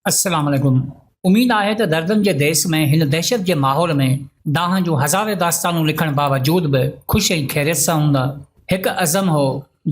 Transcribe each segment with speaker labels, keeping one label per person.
Speaker 1: السلام عليڪم اميد آهي ته دردن جي ديس ۾ هن دهشت جي ماحول ۾ دانهن جون هزارين داستانون لکڻ باوجود به خوش ۽ خيريت سان هوندا. هڪ عزم هو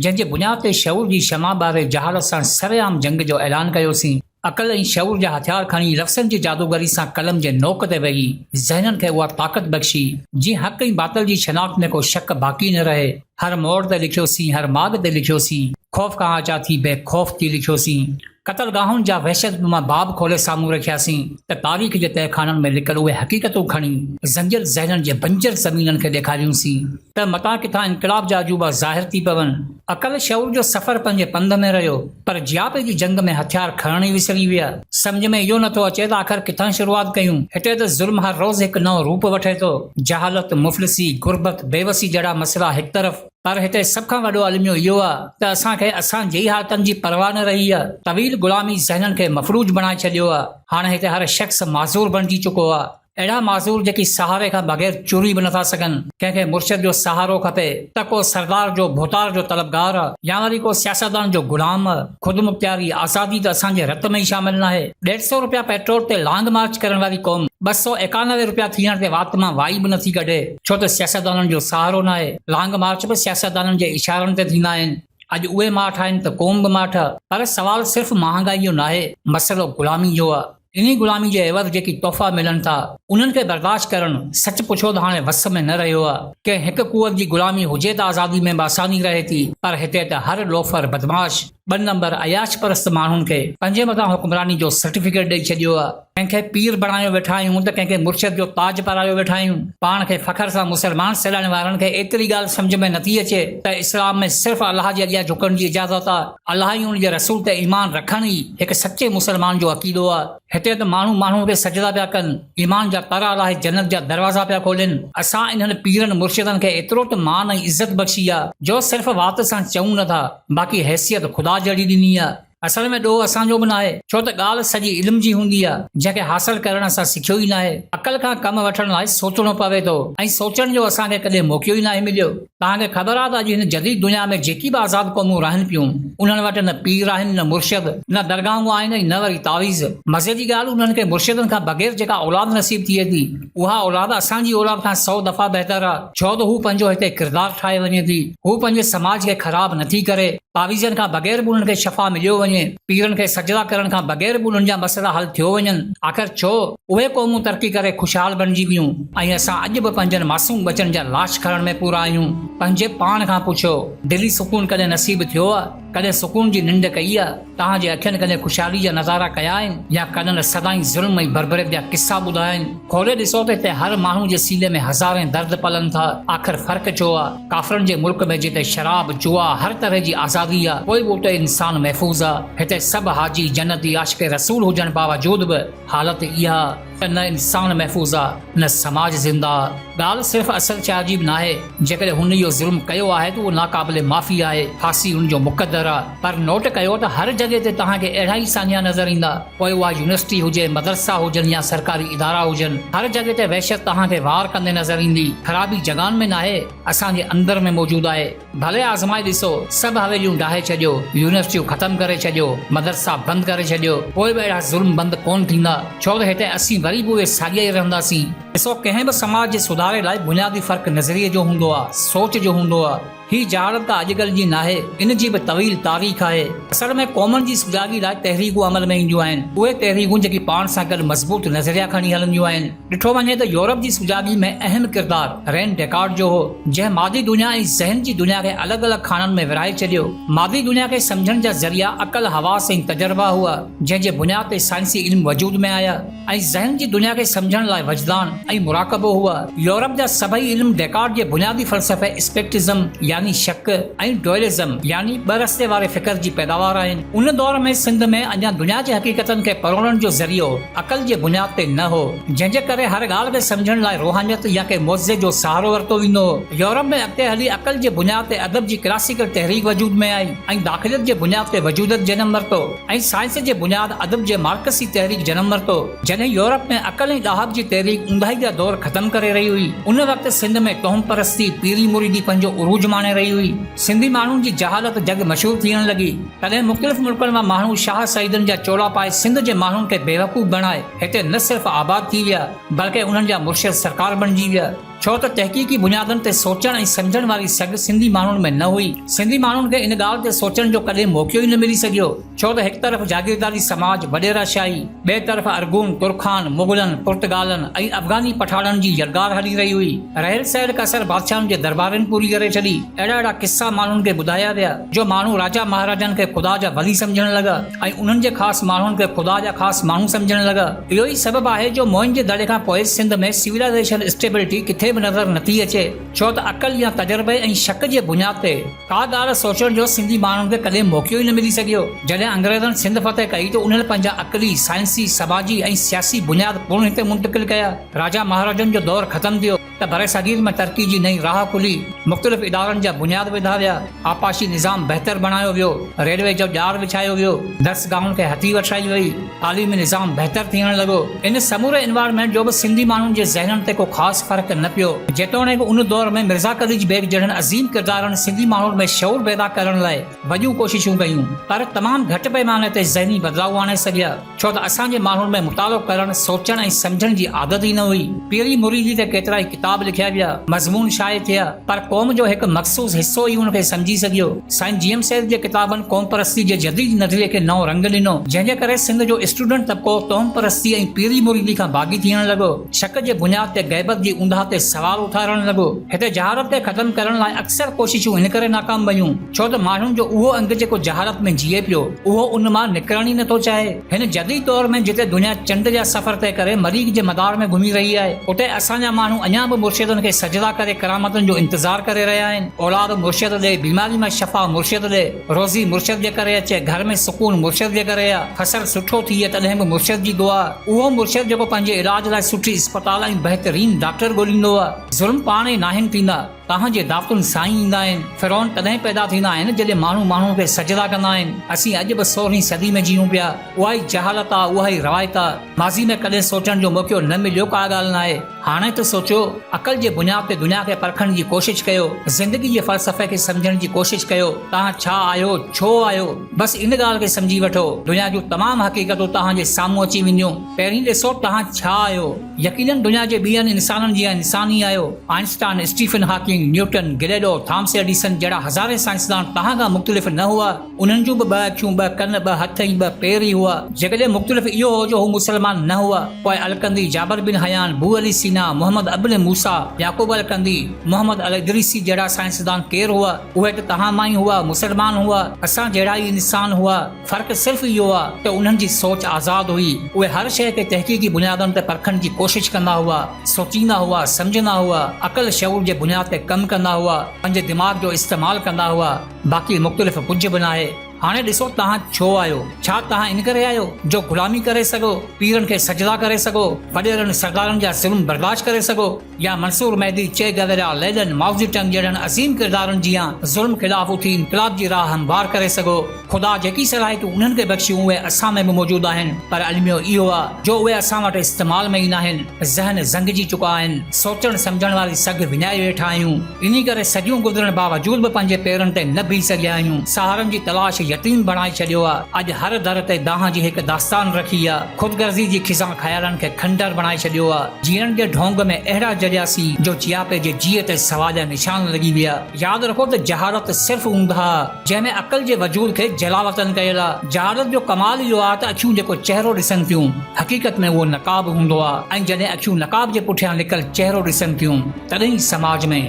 Speaker 1: جنهن جي بنياد تي شعور جي شمع ٻاري جهالت سان سرعام جنگ جو اعلان ڪيوسين. عقل ۽ شعور جا هٿيار کڻي لفظن جي جادوگري سان قلم جي نوڪ تي ويهي ذهنن کي اها طاقت بخشي جيئن حق ۽ باطل جي شناخت ۾ ڪو شڪ باقي نه رهي. هر موڙ تي لکيوسين هر ماڳ تي لکيوسين خوف کان آجا ٿي بي خوف ٿي لکيوسين قتل گاهن جا وحشت نما باب کولي سامهون رکياسين ته تاريخ جي تهه خانن ۾ لڪل اهي حقيقتون کڻي زنجيل ذهنن جي بنجر زمينن کي ڏيکاريونسين ته متان ڪٿان انقلاب جا عجوبا ظاهر ٿي پون. عقل شعور جو سفر پنهنجي پنڌ ۾ رهيو پر جياپي جي جنگ ۾ هٿيار کڻڻ ئي وسري ويا. سمجهه ۾ اهو نٿو اچي ته آخر ڪٿان شروعات ڪيون. هتي ته ظلم هر روز هڪ نئون روپ وٺي ٿو. جهالت، مفلسي، غربت، بيوسي جهڙا مسئلا هڪ طرف پر هتي سڀ کان وڏو الميو اهو آ ته اسان کي اسان جي ئي حالتن جي پرواهه نه رهي آ. طويل غلامي ذهنن کي مفلوج بڻائي ڇڏيو آ. هاڻ هتي هر شخص معذور بڻجي چڪو آ. اهڙا معذور جيڪي سهاري کان بغير چري به نٿا سگهن. ڪنهن کي مرشد جو سهارو کپي ته ڪو سردار جو ڀوتار جو طلبگار يا وري ڪو سياستدان جو غلام. خودمختياري، آزادي ته اسان جي رت ۾ ئي شامل ناهي. ڏيڍ سئو روپيا پيٽرول تي لانگ مارچ ڪرڻ واري قوم 291 روپيا ٿيڻ تي وات مان وائي به نٿي ڪڍي ڇو ته سياستدانن جو سهارو ناهي. لانگ مارچ به سياستدانن جي اشارن تي ٿيندا آهن. اڄ اهي ماٺ آهن ته قوم به ماٺ. پر سوال صرف مهانگائي جو ناهي، مسئلو غلامي جو آ. انهي غلامي جي عيوض جيڪي تحفا ملن ٿا، انهن کي برداشت ڪرڻ سچ پڇو ته هاڻي وس ۾ نه رهيو آ. ڪنهن هڪ قوت جي غلامي هجي ته آزادي ۾ به آساني رهي ٿي، پر هتي ته هر لوفر، بدمعاش، ٻه نمبر، عياش پرست ماڻهن کي پنهنجي مٿان حڪمراني جو سرٽيفڪيٽ ڏئي ڇڏيو آ. ڪنهن کي پير بڻايو ويٺا آهيون ته ڪنهن کي مرشد جو تاج پارايو ويٺا آهيون. پاڻ کي فخر سان مسلمان سڏائڻ وارن کي ايتري ڳالهه سمجهه ۾ نٿي اچي ته اسلام ۾ صرف الله جي اڳيان جهڪڻ جي اجازت آ. الله ۽ ان جي رسول تي ايمان رکڻ ئي هڪ سچي مسلمان جو عقيدو آ. هتي ته ماڻهو ماڻهوء کي سجدا پيا ڪن، ايمان جا ترا لاهي جنت جا دروازا پيا کولين. اسان انهن پيرن مرشدن کي ايترو ته مان ۽ عزت بخشي آ، جو صرف وات سان چئون نه ٿا، باقي حيثيت خدا جهڙي ڏني آ. اصل ۾ ڏوهه اسان جو به ناهي، ڇو ته ڳالهه سڄي علم جي هوندي آ، جنهن کي حاصل ڪرڻ اسان سکيو ئي ناهي. عقل کان ڪم وٺڻ لاء سوچڻو پوي ٿو ۽ سوچڻ جو اسان کي ڪڏهن موقعو ئي ناهي مليو. توهان کي خبر آهي ته اڄ هن جديد دنيا ۾ جيڪي به آزاد قومون رهن پيون، انهن وٽ نه پير آهن، نه مرشد، نه درگاهون آهن ۽ نه وري تعويذ. مزي جي ڳالهه انهن کي مرشدن کان بغير جيڪا اولاد نصيب ٿئي ٿي، اها اولاد اسان جي اولاد کان سئو دفعا بهتر آهي، ڇو ته هو پنهنجو هتي ڪردار ٺاهي وڃي ٿي. هو پنهنجي سماج کي خراب نٿي ڪري. تعويذن کان بغير به انهن کي شفا مليو وڃي. پيرن کي سجدا ڪرڻ کان بغير به انهن جا مسئلا حل ٿيو وڃن. آخر ڇو اهي قومون ترقي ڪري خوشحال بڻجي ويون ۽ اسان اڄ به پنهنجن معصوم ٻچن جا لاش کڻڻ ۾ پورا آهيون. پنهنجي پاڻ کان پڇو، دلي سڪون ڪڏهن نصيب ٿيو آ؟ ڪڏهن سڪون جي ننڊ ڪئي آ؟ توهان جي اکين ڪڏهن خوشحالي جا نظارا ڪيا آهن يا ڪنن سدائين ظلم ۽ بربريت جا قصا ٻڌا آهن؟ کولي ڏسو ته هتي هر ماڻهو جي سيني ۾ هزارين درد پلن ٿا. آخر فرق ڇو آ؟ ڪافرن جي ملڪ ۾ جتي شراب، جوا، هر طرح جي آزادي آ، پوء به اتي انسان محفوظ آ. هتي سڀ حاجي، جنتي، عاشق رسول هجڻ باوجود به حالت اها ته نه انسان محفوظ آ، نه سماج زنده آ. ڳالهه صرف اصل شاهه جي به ناهي. جيڪڏهن هن اهو ظلم ڪيو آهي ته اهو ناقابل معافي آهي، ڦاسي هن جو مقدر آ. پر نوٽ ڪيو ته هر جڳهه تي توهان کي اهڙا ئي سانحا نظر ايندا، پوء اها يونيورسٽي هجي، مدرسا هجن يا سرڪاري ادارا هجن، هر جڳهه تي وحشت توهان کي وار ڪندي نظر ايندي. خرابي جڳهن ۾ ناهي، اسان جي اندر ۾ موجود آهي. ڀلي آزمائي ڏسو، سڀ حويليون ڊاهي ڇڏيو، يونيورسٽيون ختم ڪري ڇڏيو، مدرسا بند ڪري ڇڏيو، پوء به اهڙا ظلم بند ڪونه ٿيندا، ڇو ته هتي اسين وري به اهي ساڳيا ئي رهنداسين. ڏسو ڪنهن به سماج جي سڌاري لاء بنيادي فرق نظريي جو هوندو آ، سوچ جو هوندو آ. هي جهالت ڪا اڄڪلهه جي ناهي، ان جي به طويل تاريخ آهي. اصل ۾ قومن جي سجاڳي لاء تحريڪون عمل ۾ اينديون آهن. اهي تحريڪون جيڪي پاڻ سان گڏ مضبوط نظريا کڻي هلنديون آهن. ڏٺو وڃي ته يورپ جي سجاڳي ۾ اهم ڪردار رين ڊيڪارٽ جو هو، جنهن مادي دنيا ۽ ذهن جي دنيا کي الڳ الڳ خانن ۾ ورهائي ڇڏيو. مادي دنيا کي سمجهڻ جا ذريعا عقل، حواس ۽ تجربا هئا، جنهن جي بنياد تي سائنسي علم وجود ۾ آيا. ۽ ذهن جي دنيا کي سمجهڻ لاء وجدان ۽ مراقبو هو. يورپ جا سڀئي علم ڊيڪارٽ جي بنيادي فلسفي اسپيڪٽزم يعني شڪ ۽ ڊوئلزم يعني ٻه رستي واري فڪر جي پيداوار آهن. ان دور ۾ سنڌ ۾ اڃا دنيا جي حقيقتن کي پروڙڻ جو ذريعو عقل جي بنياد تي نه هو، جنهن جي ڪري هر ڳالهه کي سمجهڻ لاء روحانيت يا ڪنهن معجزي جو سهارو ورتو ويندو هو. يورپ ۾ اڳتي هلي عقل جي بنياد تي ادب جي ڪلاسيڪل تحريڪ وجود ۾ آئي ۽ داخليت جي بنياد تي وجوديت جنم ورتو. ۽ سائنس جي بنياد ادب جي مارڪسي تحريڪ جنم ورتو. جڏهن يورپ ۾ عقل ۽ ڏاهپ جي تحريڪ اونداهي جا دور ختم ڪري رهي هئي، ان وقت سنڌ ۾ توهم پرستي، پيري مريدي پنهنجو عروج ماڻي. آڻي رهي هئي. سنڌي ماڻهن جي جهالت جڳ مشهور ٿيڻ لڳي. تڏهن مختلف ملڪن مان ماڻهو شاهه سعيدن جا چولا پائي سنڌ جي ماڻهن کي بيوقوف بڻائي هتي نه صرف آباد ٿي ويا بلڪه انهن جا مرشد سرڪار بڻجي ويا. ڇو ته تحقيقي بنيادن تي سوچڻ ۽ سمجهڻ واري سگهه سنڌي ماڻهن ۾ نه هئي. سنڌي ماڻهن کي ان ڳالهه تي سوچڻ جو ڪڏهن موقعو ئي نه ملي سگهيو. ڇو ته هڪ طرف جاگيرداري سماج، وڏيرا شاهي، ٻئي طرف ارغون، ترخان، مغلن، پرتگالن ۽ افغاني پٺاڻن جي يلغار هلي رهي هئي. رهيل سهيل ڪسر بادشاهن جي دربارين پوري ڪري ڇڏي. اهڙا اهڙا قصا ماڻهن کي ٻڌايا ويا، جو ماڻهو راجا مهاراجن کي خدا جا ولي سمجهڻ لڳا ۽ انهن جي خاص ماڻهن کي خدا جا خاص ماڻهو سمجهڻ لڳا. اهو ئي سبب آهي جو موئن جي دڙي کان پوء سنڌ ۾ سولائيزيشن اسٽيبلٽي ڪٿي به نظر نٿي اچي، ڇو ته عقل يا تجربي ۽ شڪ جي بنياد تي ڪا ڳالهه سوچڻ جو سنڌي ماڻهن کي ڪڏهن موقعو ئي نه ملي سگهيو. جڏهن انگريزن سنڌ فتح ڪئي ته انهن پنهنجا عقلي، سائنسي، سماجي ۽ سياسي بنياد پڻ هتي منتقل ڪيا. راجا مهاراجن جو دور ختم ٿيو ته برصغير ۾ ترقي جي نئين راهه کلي، مختلف ادارن جا بنياد وڌا ويا، آبپاشي نظام بهتر بڻايو ويو، ريلوي جو ڄار وڇايو ويو، درسگاهن کي هٿي وٺرائي وئي، تعليمي نظام بهتر ٿيڻ لڳو. ان سموري انوائرمينٽ جو به سنڌي ماڻهن جي ذهنن تي ڪو خاص فرق نه پيو. جيتوڻيڪ ان دور ۾ مرزا قليچ بيگ جهڙن عظيم ڪردارن سنڌي ماڻهن ۾ شعور پيدا ڪرڻ لاء وڏيون ڪوششون ڪيون، پر تمام گهٽ پئماني تي ذهني بدلاء آڻي سگهيا. ڇو ته اسان جي ماڻهن ۾ مطالعو ڪرڻ، سوچڻ ۽ سمجهڻ جي عادت ئي نه هئي. پيري مريدي تي ڪيترائي ڪتاب لکيا ويا، مضمون شايع ٿيا، پر قوم جو هڪ مخصوص حصو ئي ان کي سمجهي سگهيو. سائين جي ايم سيد جي ڪتابن قومپرستي جي جديد نظريي کي نئون رنگ ڏنو، جنهن جي ڪري سنڌ جو اسٽوڊنٽ طبقو توهم پرستي ۽ پيري مريدي کان باغي ٿيڻ لڳو، شڪ جي بنياد تي غيبت جي اونداهه تي سوال اٿارڻ لڳو. هتي جهالت کي ختم ڪرڻ لاء اڪثر ڪوششون ان ڪري ناڪام ويون، ڇو ته ماڻهن جو اهو انگ جيڪو جهالت ۾ جيئي پيو، اهو ان مان نڪرڻ ئي نٿو چاهي. هن جديد دور ۾ جتي دنيا چنڊ جا سفر طئي ڪري مريخ جي مدار ۾ گهمي رهي آهي، اتي اسان جا ماڻهو اڃا به مرشدن کي سجدا ڪري ڪرامتن جو انتظار ڪري رهيا آهن. اولاد مرشد ڏي، بيماري مان شفا مرشد ڏي، روزي مرشد جي ڪري اچي، گهر ۾ سڪون مرشد جي ڪري آ، فصل سٺو ٿئي تڏهن به مرشد جي دعا. اهو مرشد جيڪو پنهنجي علاج لاء سٺي اسپتال ۽ بهترين ڊاڪٽر ڳوليندو آ. ظلم پاڻ ئي ناهن ٿيندا. توهان جي دعوتن سان ئي ايندا آهن. فرعون تڏهن پيدا ٿيندا آهن جڏهن ماڻهو ماڻهوء کي سجدا ڪندا آهن. اسين اڄ به سورهين صدي ۾ جيئون پيا. اها ئي جهالت آ، اها ئي روايت آ. ماضي ۾ ڪڏهن سوچڻ جو موقعو نه مليو ڪا ڳالهه ناهي. هاڻي ته سوچيو. عقل جي بنياد تي دنيا کي پرکڻ جي ڪوشش ڪيو. زندگي جي فلسفي کي سمجهڻ جي ڪوشش ڪيو. توهان ڇا آهيو؟ ڇو آهيو؟ بس ان ڳالهه کي سمجهي وٺو. دنيا جون تمام حقيقتون توهان جي سامهون اچي وينديون. پهرين ڏسو توهان ڇا آهيو؟ يقينن دنيا جي ٻين انسانن جيان انسان ئي آهيو. Einstein, Stephen Hawking, Newton, Galileo, Thomas Edison جهڙا هزارين سائنسدان توهان کان مختلف نه هئا. انهن جون به ٻه اکيون، ٻه ڪن، ٻه هٿ ۽ ٻه پير ئي هئا. جيڪڏهن مختلف اهو هو جو هو مسلمان نه هئا. پوء الڪندي، جابر بن حيان، بو علي سينا، محمد ابن موسيٰ، يعقوب الڪندي، محمد الادريسي جهڙا سائنسدان ڪير هئا؟ اهي ته توهان مان ئي هئا، مسلمان هئا، اسان جهڙا ئي انسان هئا. فرق صرف اهو آ ته انهن جي سوچ آزاد هئي، اهي هر شيء کي تحقيقي بنيادن تي پرکڻ جي ڪوشش ڪندا هئا، سوچيندا هئا، سمجهندا هئا، عقل شعور جي بنياد تي ڪم ڪندا هئا، پنهنجي دماغ جو استعمال ڪندا هئا، باقي مختلف ڪجهه به ناهي. هاڻي ڏسو توهان ڇو آهيو؟ ڇا توهان ان ڪري آهيو جو غلامي ڪري سگهو، پيرن کي سجدا ڪري سگهو، وڏيرن سردارن جا ظلم برداشت ڪري سگهو؟ يا Mansour Mehdi, Che Guevara, Lenin, Mao Tse Tung جهڙن عظيم ڪردارن جيان ظلم خلاف اٿي انقلاب جي راهه هموار ڪري سگهو. خدا جيڪي صلاحيتون انهن کي بخشيون اهي اسان ۾ به موجود آهن پر الميو اهو آ جو اهي اسان وٽ استعمال ۾ ئي ناهن. ذهن زنگجي چڪا آهن. سوچڻ سمجهڻ واري سگهه وڃائي ويٺا آهيون. انهي ڪري صديون گذرڻ باوجود به پنهنجي پيرن تي نه بيهي سگهيا آهيون. سهارن جي تلاش يتيم بڻائي ڇڏيو آ. اڄ هر در تي دانهن جي هڪ داستان رکي آ. خود غرضي جي خزان خيالن کي کنڊر بڻائي ڇڏيو آ. جيئڻ جي ڍونگ ۾ اهڙا جڙياسين جو جياپي جي جيء تي سواليا نشان لڳي ويا. ياد رکو ته جهالت صرف اونداهه آ، جنهن ۾ عقل جي وجود کي جلاوطن ڪيل آ. جهالت جو ڪمال اهو آ ته اکيون جيڪو چهرو ڏسن ٿيون، حقيقت ۾ اهو نقاب هوندو آ ۽ جڏهن اکيون نقاب جي پٺيان لڪل چهرو ڏسن ٿيون، تڏهن ئي سماج ۾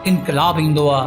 Speaker 1: انقلاب ايندو آ.